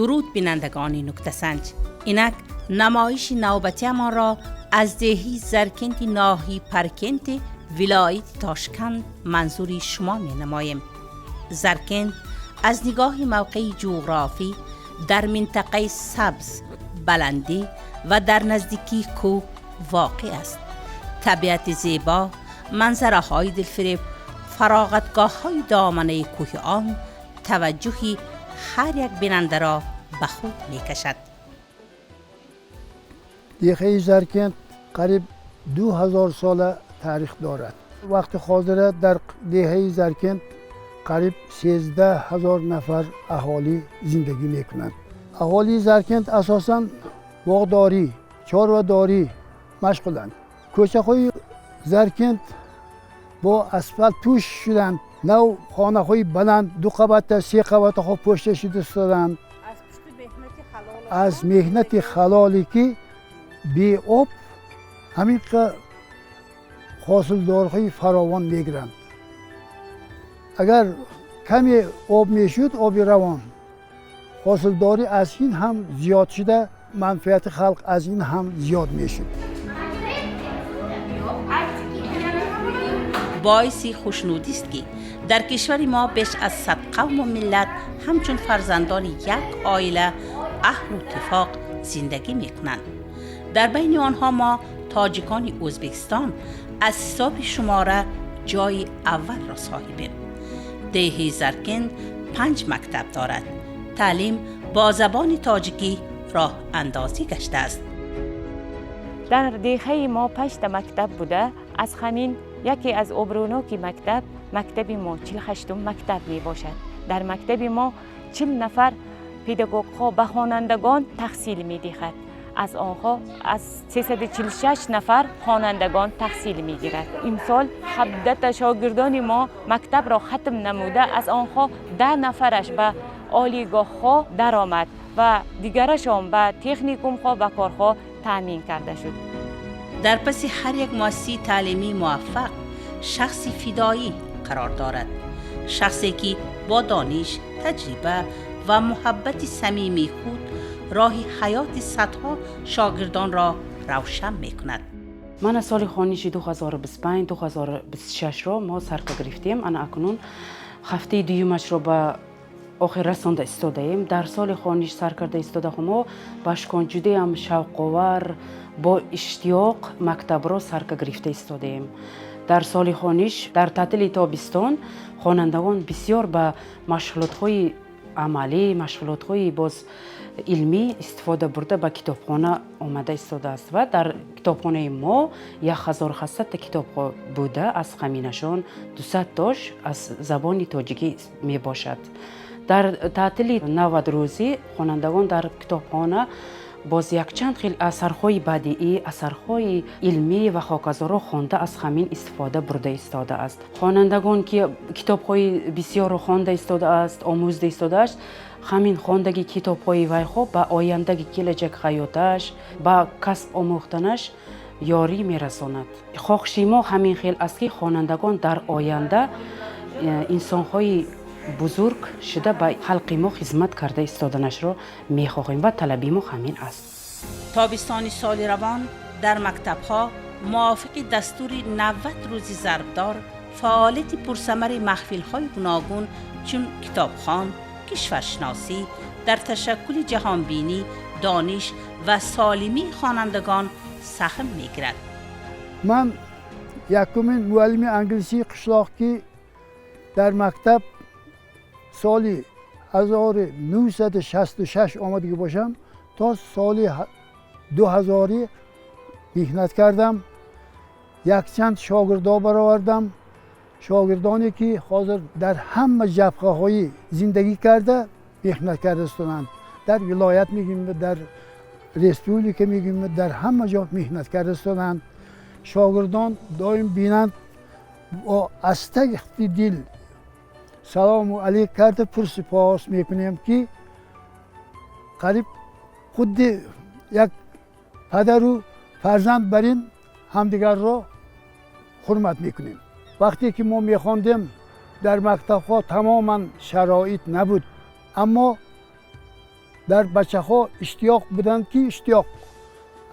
Дуруд, бинандагони Нуктасанҷ! Инак намоиши навбатиамон ро аз деҳи Заркенти ноҳияи Паркенти вилояти Тошканд манзури шумо менамоем. Заркент аз нигоҳи мавқеи ҷуғрофӣ дар минтақаи сабз, баландӣ ва дар наздикии кӯҳ воқеъ аст. Табиати зебо, манзараҳои дилфиреб, фароғатгоҳҳои доманаи кӯҳи он таваҷҷӯҳи ҳар як бинандаро ба худ мекашад. Деҳаи Заркент қариб 2000 сола таърих дорад. Вақти ҳозира дар деҳаи Заркент қариб 13 000 нафар аҳолӣ зиндагӣ мекунанд. Аҳолии Заркент асосан боғдорӣ, чорвадорӣ машғуланд. Кӯчаҳои Заркент бо асфалт пӯш шуданд. Нав хонаҳои баланд, дуқабата, сеқабатаҳо пӯшта шуда истоданд. Аз меҳнати ҳалоле, ки беоб ҳамин ҳосилдорҳои фаровон мегиранд. Агар каме об мешуд, оби равон, ҳосилдорӣ аз ин ҳам зиёд шуда, манфиати халқ аз ин ҳам зиёд мешуд. Боиси хушнудист, ки дар кишвари мо беш аз 100 қавму миллат ҳамчун фарзандони як оила аҳлу иттифоқ зиндагӣ мекунанд. Дар байни онҳо мо, тоҷикони Ӯзбекистон, аз ҳисоби шумора ҷои аввалро соҳибем. Деҳи Заркент панҷ мактаб дорад. Таълим бо забони тоҷикӣ роҳандозӣ гаштааст. Дар деҳаи мо панҷта мактаб буда, аз ҳамин яке аз обрӯноки мактаб, мактаби мо 48-ум мактаб мебошад. Дар мактаби мо 40 нафар педагогҳо ба хонандагон таҳсил медиҳад. Аз онҳо аз 346 нафар хонандагон таҳсил мегирад. Имсол 17та шогирдони мо мактабро хатм намуда, аз онҳо 10 нафараш ба олигоҳҳо даромад ва дигарашон ба техникумҳо ба корҳо таъмин карда шуд. Дар паси ҳар як муассисаи таълимии муваффақ шахси фидоӣ қарор дорад, шахсе, ки бо дониш, таҷриба ва муҳаббати самимии худ роҳи ҳаёти садҳо шогирдонро равшан мекунад. Мана, соли хониши 2025-2026-ро мо сарка гирифтем. Ана акнун ҳафтаи дуюмашро ба охир расонда истодаем. Дар соли хониш сар карда истода мо башкон ҷудоям шавқовар, бо иштиёқ мактабро сарка гирифта истодаем. Дар соли хониш, дар таътили тобистон хонандагон бисёр ба машғулотҳои амалӣ, машғулотҳои боз илмӣ истифода бурда, ба китобхона омада истодааст ва дар китобхонаи мо 1800-та китобҳо буда, аз ҳаминашон 200 тош аз забони тоҷикӣ мебошад. Дар таътили 90 рӯзӣ хонандагон дар китобхона боз якчанд хел асарҳои бадиӣ, асарҳои илмӣ ва хоказоро хонда, аз ҳамин истифода бурда истодааст. Хонандагон, ки китобҳои бисёрро хонда истодааст, омӯзда истодааст, ҳамин хондаги китобҳои вайҳо ба ояндаги келаҷак ҳаёташ, ба касб омӯхтанаш ёрӣ мерасонад. Хоҳиши мо ҳамин хел аст, ки хонандагон дар оянда инсонҳои бузург шуда, ба халқи мо хизмат карда истоданашро мехоҳем ва талаби мо ҳамин аст. Тобистони соли равон дар мактабҳо мувофиқи дастури 90 рӯзи зарбдор фаъолияти пурсамари маҳфилҳои гуногун чун китобхон, кишваршиносӣ дар ташаккули ҷаҳонбинӣ, дониш ва солимии хонандагон саҳм мегирад. Ман якумин муаллими англисии қишлоқ, ки дар мактаб соли 1966 омадагӣ бошам, то соли 2000 меҳнат кардам. Якчанд шогирдо баровардам, шогирдоне, ки ҳозир дар ҳама ҷабҳаҳои зиндагӣ карда, меҳнат карда истоданд. Дар вилоят мегӯем, дар республика мегӯем, дар ҳама ҷо меҳнат карда истоданд. Шогирдон доим бинанд, бо астаи дил салому алейк карда, пурсипос мекунем, ки қариб худди як падару фарзанд бар ин ҳамдигарро ҳурмат мекунем. Вақте ки мо мехондем, дар мактабҳо тамоман шароит набуд, аммо Дар бачаҳо иштиёқ буданд ки иштиёқ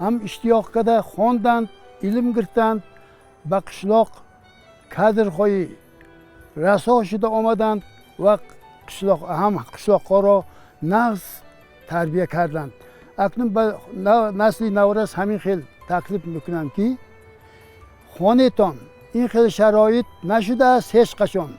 ҳам иштиёқ карда хонданд, илм гирифтанд, ба қишлоқ кадрҳои расо шуда омаданд ва ҳам қишлоқҳоро нағз тарбия карданд. Акнун ба насли наврас ҳамин хел таклиф мекунам ки хонетон, ин хел шароит нашудааст ҳеҷ қашон.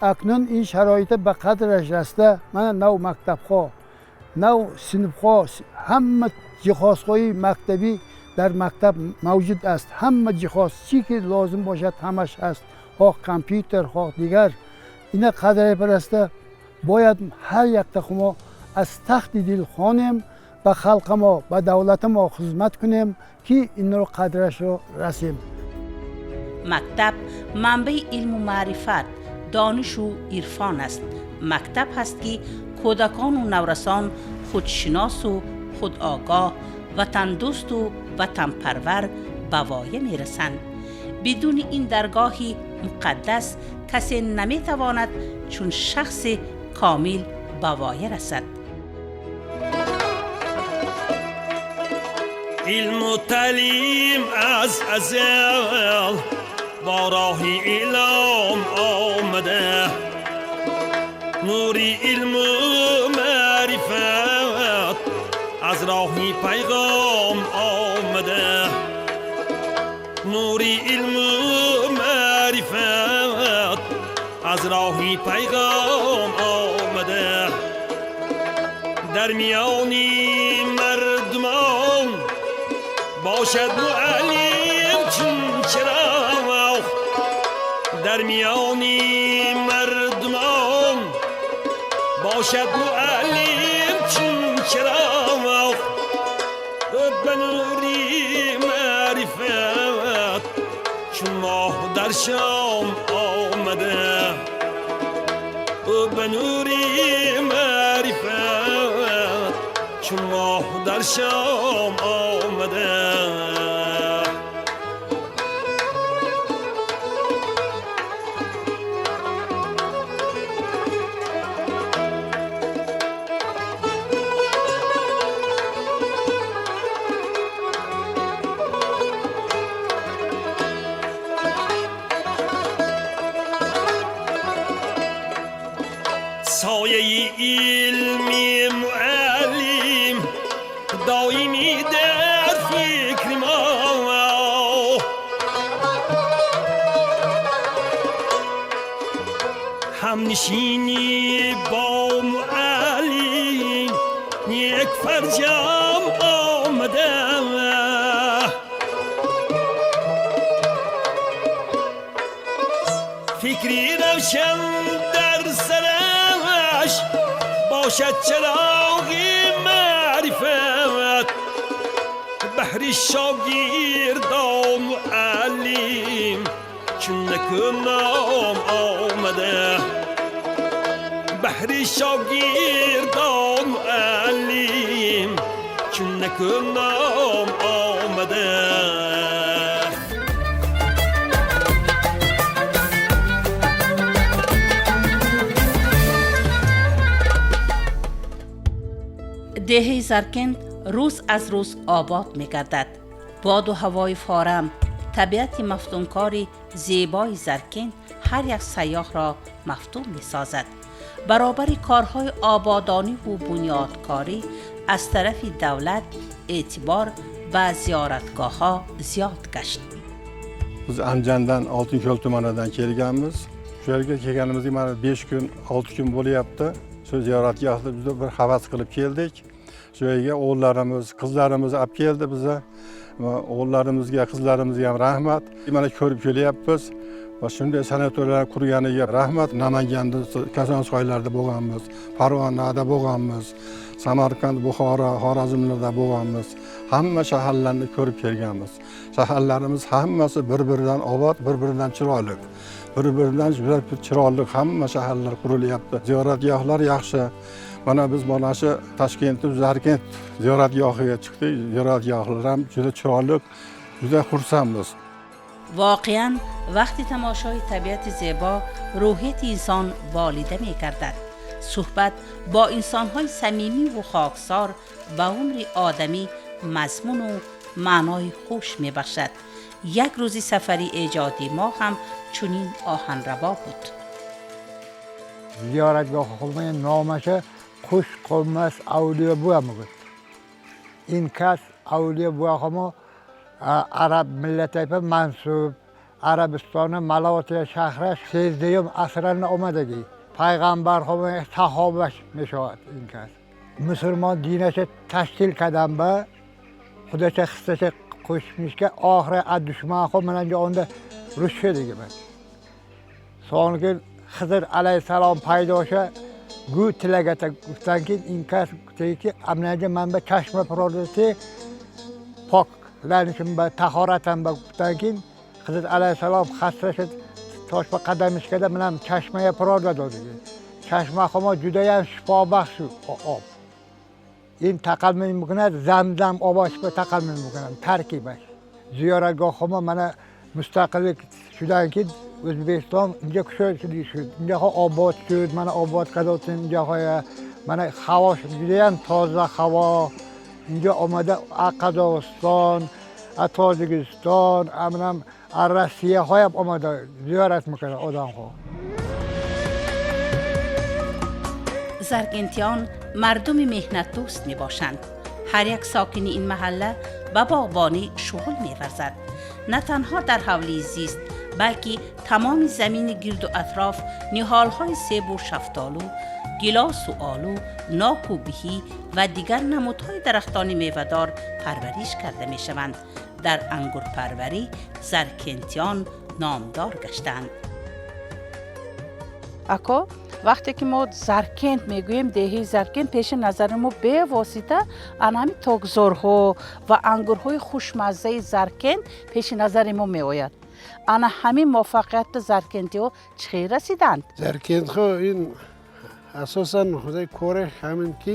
Акнун ин шароита ба қадраш расида, мана нав мактабҳо, нав синфҳо, ҳама ҷиҳозҳои мактабӣ дар мактаб мавҷуд аст. Ҳама ҷиҳоз чӣ ки лозим бошад ҳамаш ҳаст, хоҳ компютер, хоҳ дигар. Ина қадре бараста бояд ҳар якта мо аз тахти дил хонем, ба халқи мо, ба давлати мо хизмат кунем ки инро қадрашро расем. Мактаб манбаи илму маърифат, донишу ирфон аст. Мактаб ҳаст ки кӯдакону наврасон худшиносу худогоҳ, ватандӯсту ватанпарвар ба воя мерасанд. Бидуни ин даргоҳи муқаддас касе наметавонад чун шахси комил ба воя расад. Илму таълим аз азал бо роҳи илом омада, нури илму маърифат аз роҳи пайғом омада, нури илму маърифат аз роҳи пайғом омада. Дар миёни мардумон бошад муаллим чун чароғ, дар миёни мардумон бошад муаллим чун чароғ, ба нури маърифат чун моҳ дар шом омада, ба нури маърифат чун моҳ дар шом омада. Сояи илми муаллим доимӣ дар фикри мо, ҳамнишинӣ бо муаллим як фарҷом омада. Фикри равшан дар сараш бошад чароғи маърифат, баҳри шогирдон муаллим чун накуном омада, баҳри шогирдон муаллим чун накуном омада. Деҳаи Заркент рӯз аз рӯз обод мегардад. Боду ҳавои форам, табиати мафтункори зебои Заркент ҳар як сайёҳро мафтун месозад. Баробари корҳои ободониву бунёдкорӣ аз тарафи давлат эътибор ба зиёратгоҳҳо зиёд гашт. Biz Andijondan, Oltinko'l tumanidan kelganmiz. Shu yerga kelganimizga mana 5 kun, 6 kun bo'lyapti. Shu ziyoratgohni biz bir havas qilib keldik. Shu yerga o'g'illarimiz, qizlarimiz olib keldi biza. O'g'illarimizga, qizlarimizga ham rahmat. Mana ko'rib kelyapmiz. Va shunday sanatoriylar qurganiga rahmat. Namanganda, Kosonsoylarda bo'lganmiz, Farg'onada bo'lganmiz, Samarqand, Buxoro, Xorazmlarda bo'lganmiz. Hamma shaharlarni ko'rib kelganmiz. Shaharlarimiz hammasi bir-biridan obod, bir-biridan chiroyli. Bir-biridan juda chiroyli hamma shaharlar qurilyapti. Ziyoratgohlar yaxshi. Mana biz mana shu Toshkentda Zarkent ziyoratgohiga chiqdik. Ziyoratgohlar ham juda chiroyli, juda xursandmiz. Воқеан вақти тамошои табиати зебо рӯҳияти инсон болида мегардад. Суҳбат бо инсонҳои самимӣ ва хоксор ба умри одамӣ мазмуну маънои хуш мебахшад. Як рӯзи сафари эҷодии мо ҳам чунин оҳанрабо буд. Ziyoratgoh номаш Qush qo'nmas Avliyo buva мегӯяд. Ин кас Авлиё бува араб millatiga mansub, Arabistoni Malatiya shahri 13 asrni омадагӣ. Payg'ambar sahoba мешавад ин кас. Musulmon dinasha tashkil кардан ба xudocha hissacha qo'shmishga oxiri dushman bilan onda rusha degan. So'ng Xizr alayhissalom paydosha gu tilagata guftan keyin in кас gufta amnaja manba chashma pirodati poklanishim ba tahoratan ba guftan keyin Xizr alayhissalom xastrasha toshba qadam ishkada bilan chashmaga piroda dedi. Chashma humo judayam shifobaxsh ob. In taqalmay mumkin zamzam obosh ba taqalmay mumkin tarkibash. Ziyoratgoh humo mana mustaqillik shundan keyin O'zbekiston inja kuchaydi shu. Inja obod shud, mana obod qilsin inja mana havo judayam toza havo. Inja omada Qozog'iston, Tojikiston, amnam Rossiya ham omada ziyorat мекунад одамҳо. Заркентиён мардуми меҳнатдӯст мебошанд. Ҳар як сокини ин маҳалла ба боғбонӣ шуғл меварзад. На танҳо дар ҳавлии зист, балки тамоми замини гирду атроф ниҳолҳои себу шафтолу, гилосу олу, ноку биҳӣ ва дигар намудҳои дарахтони мевадор парвариш карда мешаванд. Дар ангурпарварӣ заркентиён номдор гаштаанд. Ако, вақте ки мо Заркент мегӯем, деҳаи Заркент, пеши назари мо бевосита ана ҳамин токзорҳо ва ангурҳои хушмаззаи Заркент пеши назари мо меояд. Ана ҳамин муваффақиятба заркентиҳо чӣ хел расиданд? Заркентҳо ин асосан худои коре ҳамин ки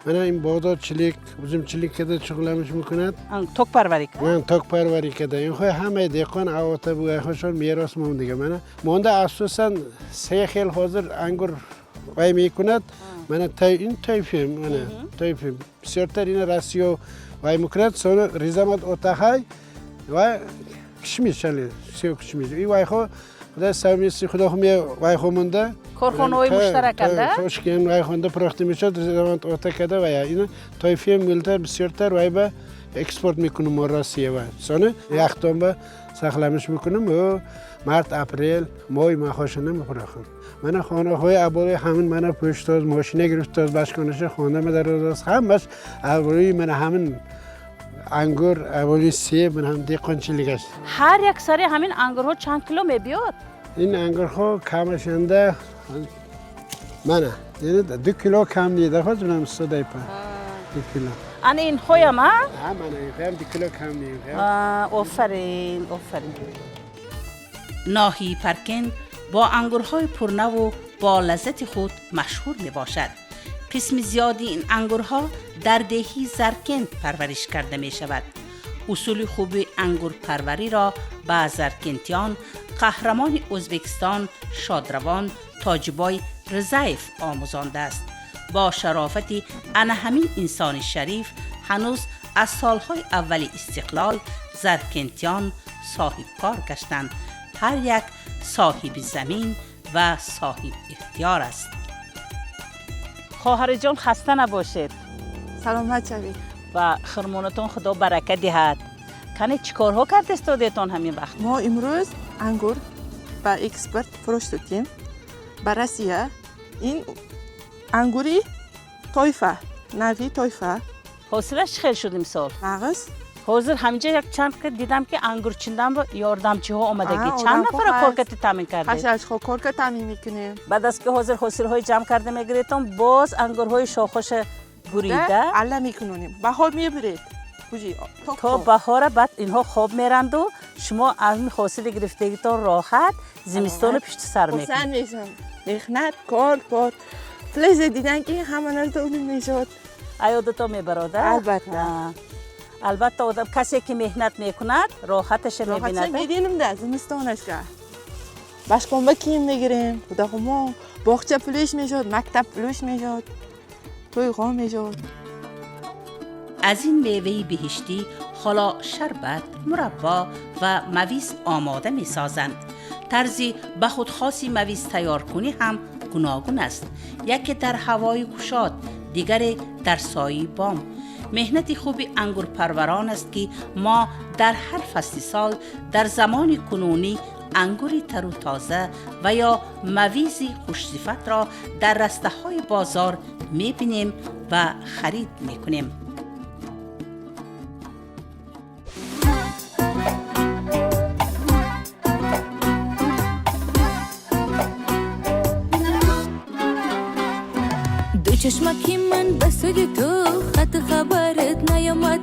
мана ин боғдорчилик, uzumchilik kada shug'ullanish мекунад. Токпарварӣ. Токпарварӣ када. Инҳо ҳамаи деҳқон аота бугайҳошон мерос мондига. Мана монда асосан се хел ҳозир ангур вай мекунад. Мана ин тойфи, мана тойфи. Бисёртар ина Россия вай мекунад, сони ризамат отахай ва кишмиш, али сео кишмиш. И вайхо худо совместный худо хумя вайхо монда. Корхонаҳои муштараканда? Тошкент вайхонда пурохта мешавад, ризамат ота када ва ина тойфи милтар бисёртар вай ба экспорт мекунем мо Россия ва. Сони яхтон ба сахламиш мекунем, март, апрел, мой махошана мепурохам. Мана хонаҳои аболои ҳамин мана пӯштоз, мошина гирифтоз, башконаша хона мадароз, ҳамаш аболои мана ҳамин ангур, аболои себ, мана ҳам деҳқончилик аст. Ҳар як сари ҳамин ангурҳо чанд кило мебиёд? Ин ангурҳо камашанда мана, яъне 2 кило кам неда, ҳозир манам истодайпа. 2 кило. Ана инҳоям, а? Ҳа, мана инҳоям 2 кило кам не. Офарин, офарин. Ноҳияи Паркент бо ангурҳои пурнаву бо лаззати худ машҳур мебошад. Қисми зиёди ин ангурҳо дар деҳи Заркент парвариш карда мешавад. Усули хуби ангурпарвариро ба заркентиён қаҳрамони Ӯзбекистон шодравон Тоҷибой Ризаев омӯзондааст. Бо шарофати ана ҳамин инсони шариф ҳанӯз аз солҳои аввали истиқлол заркентиён соҳибкор гаштанд. Ҳар як соҳиби замин ва соҳиб ихтиёр аст. Хоҳариҷон, хаста набошед. Саломат шавед. Ва хирмонатон Худо барака диҳад. Кане чӣ корҳо карда истодетон ҳамин вақт? Мо имрӯз ангур ба экспорт фурӯш додем ба Россия. Ин ангури тойфа, нави тойфа. Ҳосилаш чӣ хел шуд имсол? Нағз. Ҳозир ҳаминҷа як чанд ка дидам ки ангурчиндан ба ёрдамчиҳо омадагӣ. Чанд нафара коркати таъмин кардед? Ҳашт корка таъмин мекунем. Баъд аз ки ҳозир ҳосилҳои ҷамъ карда мегиретон, боз ангурҳои шохоша бурида алла мекунонем. Баҳор мебуред. То баҳора баъд инҳо хоб меранду шумо аз ҳосили гирифтагитон роҳат зимистону пишти сар мекунед. Меҳнат, кор, кор. Плезе дидан ки ҳама нарса уним мешавад. Аёдато мебарода? Албатта. Албатта, одам касе ки меҳнат мекунад, роҳаташа мебинад. Мебинем да зимистонашка. Bashqonba kiyim мегирем. Xudo боғча пулиш мешуд, мактаб пулиш мешуд, тӯйхо мешуд. Аз ин меваи беҳиштӣ ҳоло шарбат, мураббо ва мавиз омода месозанд. Тарзи ба худ хоси мавиз тайёркунӣ ҳам гуногун аст. Яке дар ҳавои кушод, дигаре дар сояи бом. Меҳнати хуби ангурпарварон аст, ки мо дар ҳар фасли сол дар замони кунунӣ ангури тару тоза ва ё мавизи хушсифатро дар растаҳои бозор мебинем ва харид мекунем. Ду чашмаки ман ба сӯи ту хат хабарат наёмад,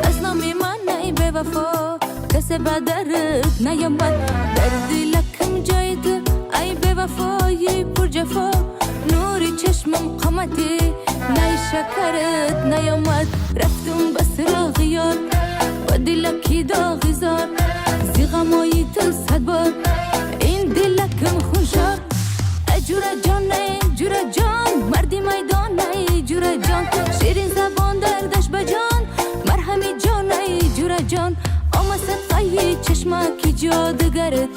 аз номи ман ай бевафо касе ба дарат наёмад. Дар дилакам ҷои ту ай бевафои пурҷафо, нури чашмам қоматӣ най шакарат наёмад. Рафтум ба сироғи ёр ба дилаки доғи зор, зи ғамои ту сад бор ин дилакам хуншор. Ҷура ҷон, ҷура ҷон, марди майдон, ай ҷура ҷон, ширин забон дардаш ба ҷон, марҳами ҷон, ай ҷура ҷон. Ома садқаи чашмаки ҷодугарат,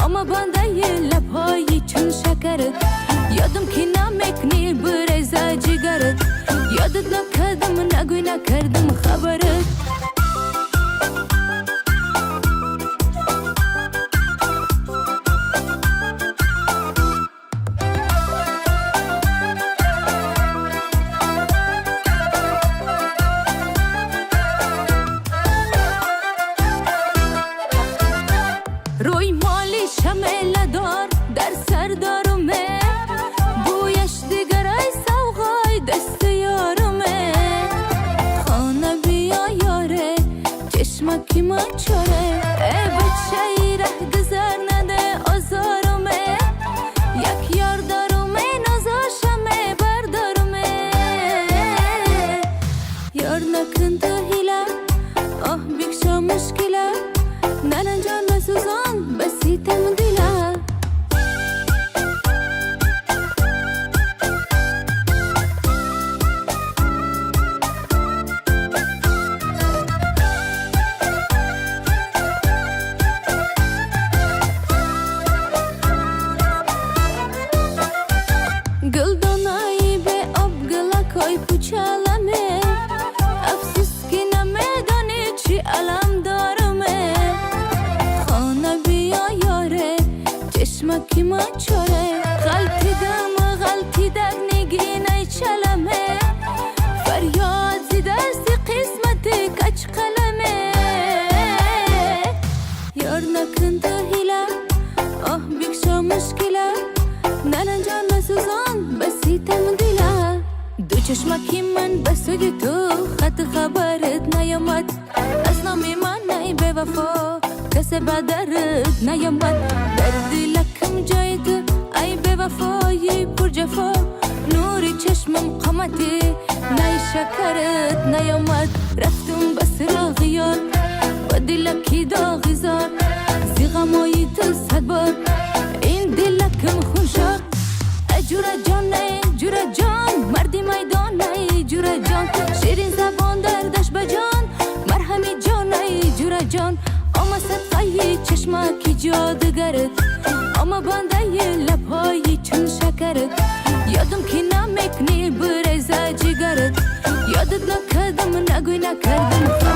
ома бандаи лабҳои чун шакарат. Ёдам ки намекунӣ биреза ҷигарат, ёдат накардам, нагӯй накардам хабарат. Рӯи моли шамеладор дар сар доруме, бӯяш дигар ай савғои дасти ёруме. Хона биё ёре, чашмаки ман чоре, э бачаи раҳгузар наде озоруме. Як ёр доруме, нозошаме бардоруме. Ёр накун ту ҳила, оҳ бикшо мушкила, наранҷон насӯзон ба ситам дила. Гулдонаи беоб гулакҳои пӯчаламе, афсӯс ки намедонӣ чӣ алам дораме. Хона биё ёре, чашмаки ман чоре, ғалтидам ғалтидаг нигинай чаламе. Фарёд зи дасти қисмати каҷқаламе. Ёр накун ту ҳила, оҳ бикшо мушкила, наранҷон насӯзон ба ситам дила. Ду чашмаки ман ба сӯи ту хат хабарат наёмад, аз номи ман ай бевафо касе ба дарат наёмад. Дар дилакам ҷои ту ай бевафои пурҷафо, нури чашмам қоматӣ най шакарат наёмад. Рафтум ба сироғи ёр ба дилаки доғи зор, зи ғамои ту сад бор ин дилакам хуншор. Ҷура ҷон, ҷура ҷон, марди майдон, ай ҷура ҷон, ширин забон дардаш ба ҷон, марҳами ҷон, ай ҷура ҷон. Ома садқаи чашмаки ҷодугарат, ома бандаи лабҳои чун шакарат. Ёдам ки намекунӣ биреза ҷигарат, ёдат накардам, нагӯй накардам.